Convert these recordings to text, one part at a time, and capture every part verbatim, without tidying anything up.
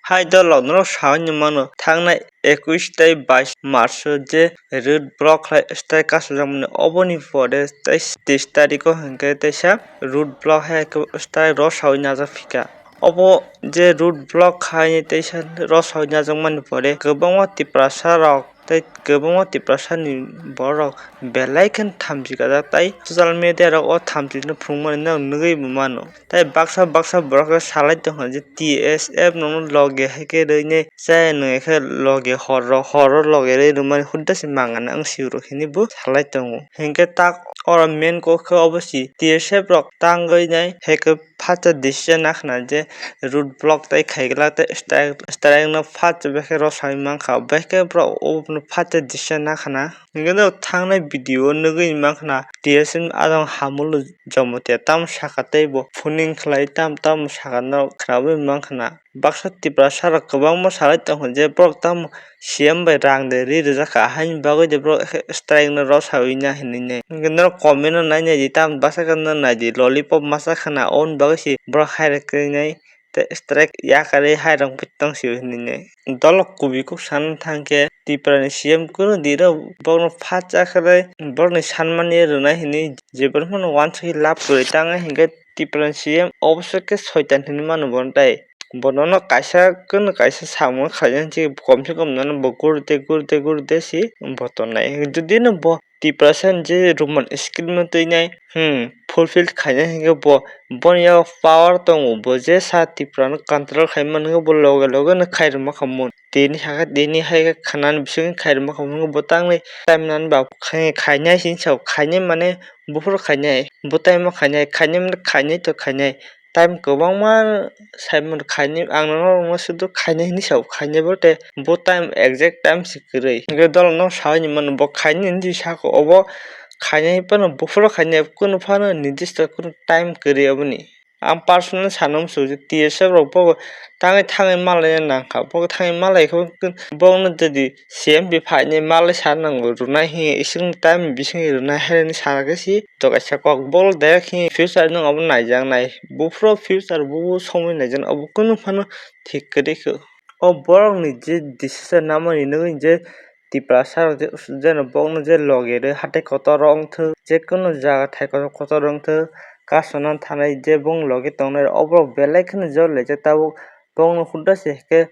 Hai dolok norok saui ni mano, thangnai ekush tei bais March o je road block khlai strike kasijak mani, oboni pore tei teis tarikh o hinkhe teisa road block hai khe strike rw saui najak phika. Obo je road block khai teisa rw saui najak mani pore kwbangma Tiprasa rok tei kwbangma Tiprasa ni borok belai kheno thamchi kajak, tei social media rok o thamchi no phunukmani no nugui bo mano. Tei baksa baksa borok khe salai tongkha je T S F nono loge hai khe rwinai chaya nung khe loge hor rok, hor o loge rwi rwmani hudda se mangana wng si rok hinui bo salai tongo. Hinkhe tak oro main kok khe obo si T S F rok tangwi nai hai khe phatsa decision nakhna je road block tei khaiglak tei strike, strike no phatsa bai khe rw saui mankha, bai khe borok obo no phatsa decision nakhna. Hinkhe no thangnai video o nugui mankha na T S F ni adong Hamulu Jamatia tamo saka tei bo phoning khlai tam tamo saka no khnaui mankha na. Baksa Tiprasa rok kwbangma salai tongo je borok tamo C M bai rang de ri rijak kha, haini bagwi de borok strike no rw saui na hinui nai. Hinkhe norok comment no nai nai di, tamo baksa khe no nai di, lollipop masa khana, oboni bagwi se borok hai rwk nai tei strike yakarwi hai rwk tong sio hinui nai. Dolok kubui kuk sana thang khe Tripura ni C M kunu di rw borok no phatsa khe borok ni sanmani rwnai hinui je borok phano uansukgwi lab kwrwi tang hinkhe Tripura ni C M oboso khe soitan hinui mano bono tei. Bo nono kaisa kunu kaisa samung khaina hinwi komse kom nono bo guride guride guride si bo tongnai. Jodi no bo Tiprasa ni je Roman script no twinai, hmm, fulfill khaina hinkhe bo, boni yago power tongo, bo je sa Tripura no control khai mani hinkhe bo loge loge no khai rwma kha mun. Tini hakhe tini hai khe khanani bisingtwi khai rwma kha mun, bo tangni time nani ba khainai sini sao, khainai mane buphuru khainai, bo time o khainai, khainai mane khainai to khainai. Time kwbangma saimano khainai, ang norokno sudu khainai hinwi sao, khainai bo tei bo time exact time se kwrwi. Hinkhe dolokno saui ni mano bo khainai hinwi saka, obo khainai phano buphuru khainai, kunu phano nirdisto kunu time kwrwi oboni. Ang personal sana muchungo je T S F rok bobo tangwi thangwi malai nangkha, bo thangwi malai khe bokno jodi C M bai phainai malai sana nango, rwnai hinkhe ising time bisingtwi rwnai hai hinwi sana khe si. To kaisa kok bol de khe future no obo naijaknai. Buphuru future bubo somoi naijaknai. Obo kunu phano thik kwrwi kho. O borok ni je decision namani nugui je Tiprasa rok je, jeno bokno je loge rwi hatai kotor o wngthok, je kunu jaga thai kotor kotor o wngthok, kasona thanai je bong loge tongnai rok, oborok belai kheno jor laijak tabuk. Bongno hudda se khe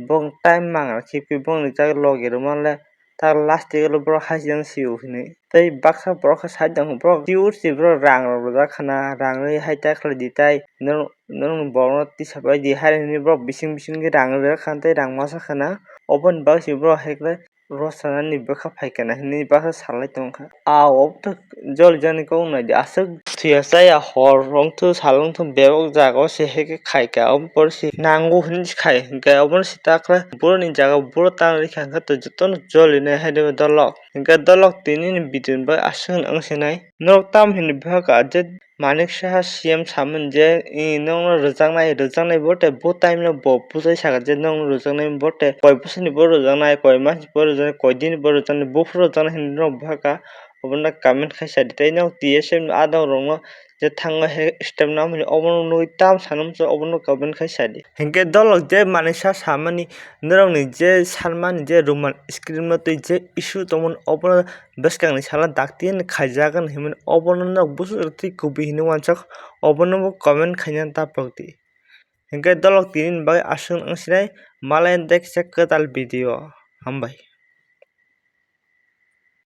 bong time mangna khibwi bongni jaga loge rwmale. Ta last o borok hai se sio hinwi. Tei baksa borok khe side o borok pure se borok rang rok rijak khana, rang ri hai ta khlai di tai, norok, norok borokno tisa pai di hai hinwi borok bising bising khe rang rijak khana tei rang masa khana. Oboni bagwi se borok hai khe rw sanani bwkha phai khana hinwi baksa salai tongkha. A o to jol jani kok nai di aswk. Thuya chaya hor wngthok sal wngthok bebak jaga o se hai khe khai kha, obo pore se nango hinwi se khai hinkhe obono se ta khlai boroni jaga boro tang rikha hinkhe to jotono joli nai hai dolok hinkhe dolok tini ni video ni bagwi aswk wng sinai norok tam hinwi bwkha je Manik Saha C M samani je nokno rwjaknai rwjaknai bo tei bo time no bo bujai sakha je nokno rwjaknai bo tei koi bosor ni bo rwjaknai koi mas ni bo rwjaknai koi din ni bo rwjaknai buphuru rwjaknai hinwi norok bwkha obono comment khai sadi tei nok T S F ni adong rokno je thango hai step nang mani obono nugui tam sana muchung obono comment khai sadi. Hinkhe dolok je manui sa samani norokni je sanmani je Roman script no twi je issue tongmani obono bwskangni salo dakti ani khaijak ani hinmani obono nok busu twi kubui hinwi uansuk obono bo comment khaina ta pokdi. Hinkhe dolok tini ni bagwi aswk wng sinai malai tei kisa kwtal video. Hambai.